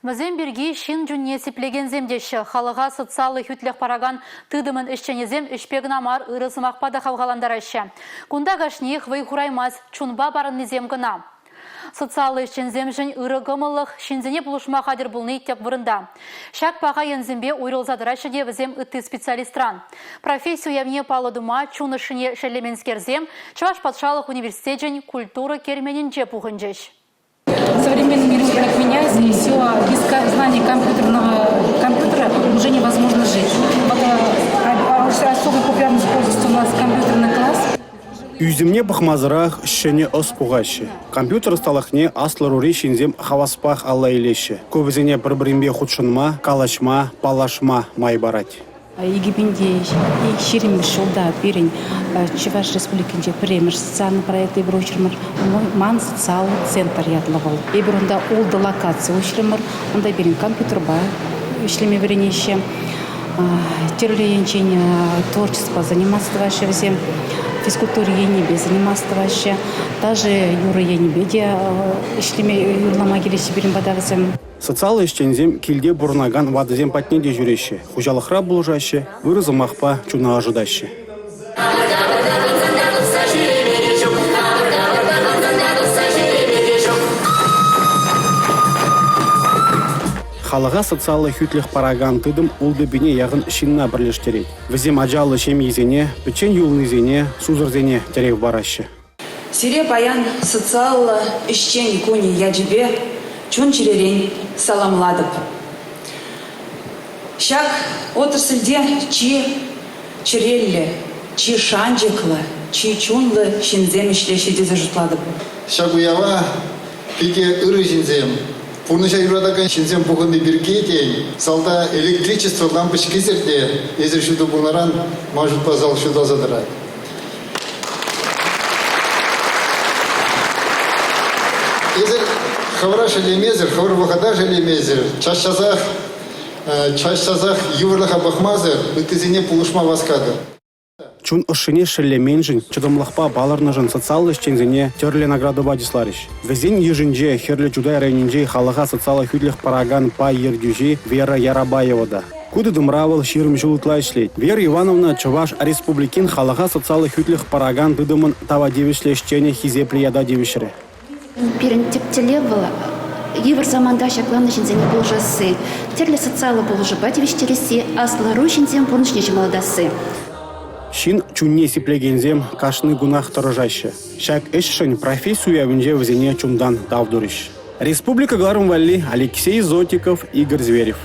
Вӗсем пирки ҫын чунне сиплекенсем теҫҫӗ. Халӑха социаллӑ хӳтлӗх паракан тытӑмӑн ӗҫченӗсем ӗҫпе кӑна мар, ырӑ сӑмахпа та хавхалантараҫҫӗ. Кунта кашниех вӑй хураймасть, чунпа парӑннисем кӑна. Социаллӑ ӗҫченсемшӗн ырӑ кӑмӑллӑх, ҫынсене пулӑшма хатӗр пулни тӗп вырӑнта. Ҫак паха енсемпе уйрӑлса тӑраҫҫӗ те вӗсем ытти специалистран. Професси уявне паллӑ тума чун ӑшшине шеллеменскерсем Чӑваш патшалӑх университечӗн культура керменӗнче пухӑнчӗҫ. Современный мир так меняется, и все, без знания компьютерного компьютера уже невозможно жить. Вот особой популярностью пользуется у нас компьютерный класс. Ӳсӗмне пӑхмасӑрах ҫӗнӗ ӑс пухаҫҫӗ. Компьютер ӑсталӑхне аслӑ ӑрури ҫынсем хаваспах алла илеҫҫӗ. Ку вӗсене пӗр-пӗринпе хутшӑнма, калаҫма, паллашма май парать. 2020 ҫулта пирӗн Чӑваш Республикинче пӗрремӗш социаллӑ проект эпир уҫрӑмӑр. Ман социаллӑ центр ятлӑ вӑл. Эпир унта ултӑ локаци уҫрӑмӑр. Унта пирӗн компьютерпа ӗҫлеме вӗренеҫҫӗ. Тӗрлӗ енчен творчествопа заниматься тӑваҫҫӗ вӗсем. Физкультура енӗпе заниматься тӑваҫҫӗ. Ташӑ юрӑ енӗпе те ӗҫлеме, юрлама килеҫҫӗ пирӗн пата вӗсем. Социаллӑ ӗҫченсем килте пурӑнакан ватӑсем патне те ҫӳреҫҫӗ, хуҫалӑхра пулӑшаҫҫӗ, ырӑ сӑмахпа чуна ӑшӑтаҫҫӗ. Халӑха социаллӑ хӳтлӗх паракан тытӑм ултӑ пине яхӑн ҫынна пӗрлештерет. Вӗсем ачаллӑ ҫемйисене, пӗччен юлнисене, сусӑрсене тӗрев параҫҫӗ. Сире паян социаллӑ ӗҫчен кунӗ ячӗпе чун-чӗререн саламлатӑп. Ҫак отрасльте чи чӗреллӗ, чи шанчӑклӑ, чи чунлӑ ҫынсем ӗҫлеҫҫӗ тесе шутлатӑп. Ҫак уява питӗ ырӑ ҫынсем, пурнӑҫа юратакан ҫынсем пухӑнни пирки, тен, залта электричество лампочкисӗр те эсир ҫутӑ пулнӑран ман шутпа зал ҫуталса тӑрать. Эсир хӑвӑра шеллемесӗр, хӑвӑр вӑхӑта шеллемесӗр, час-часах час-часах йывӑрлӑха пӑхмасӑр ыттисене пулӑшма васкатӑр. Чун ӑшшине шеллеменшӗн, чӑтӑмлӑхпа палӑрнӑшӑн социаллӑ ӗҫченсене тӗрлӗ наградӑпа чысларӗҫ. Вӗсен йышӗнче Хӗрлӗ Чутай районӗнчи халӑха социаллӑ хӳтлӗх паракан пай ертӳҫи Вера Ярабаева та. Ку тытӑмра вӑл 20 ҫул ытла ӗҫлет. Вера Ивановна Чӑваш Республикин халӑха социаллӑ хӳтлӗх паракан тытӑмӑн тава тивӗҫлӗ ӗҫченӗ хисеплӗ ята тивӗҫрӗ. Пирӗн тӗп тӗллев вӑл йывӑр саманта ҫакланнӑ ҫынсене пулӑшасси, тӗрлӗ социаллӑ пулӑшупа тивӗҫтересси, аслӑ ӑру ҫынсен пурнӑҫне ҫӑмӑлтасси. Ҫын чунне сиплекенсем кашни кунах тӑрӑшаҫҫӗ. Ҫак ӗҫшӗн професси уявӗнче вӗсене чунтан тав турӗҫ. Республика кӑларӑм валли Алексей Зотиков, Игорь Зверев.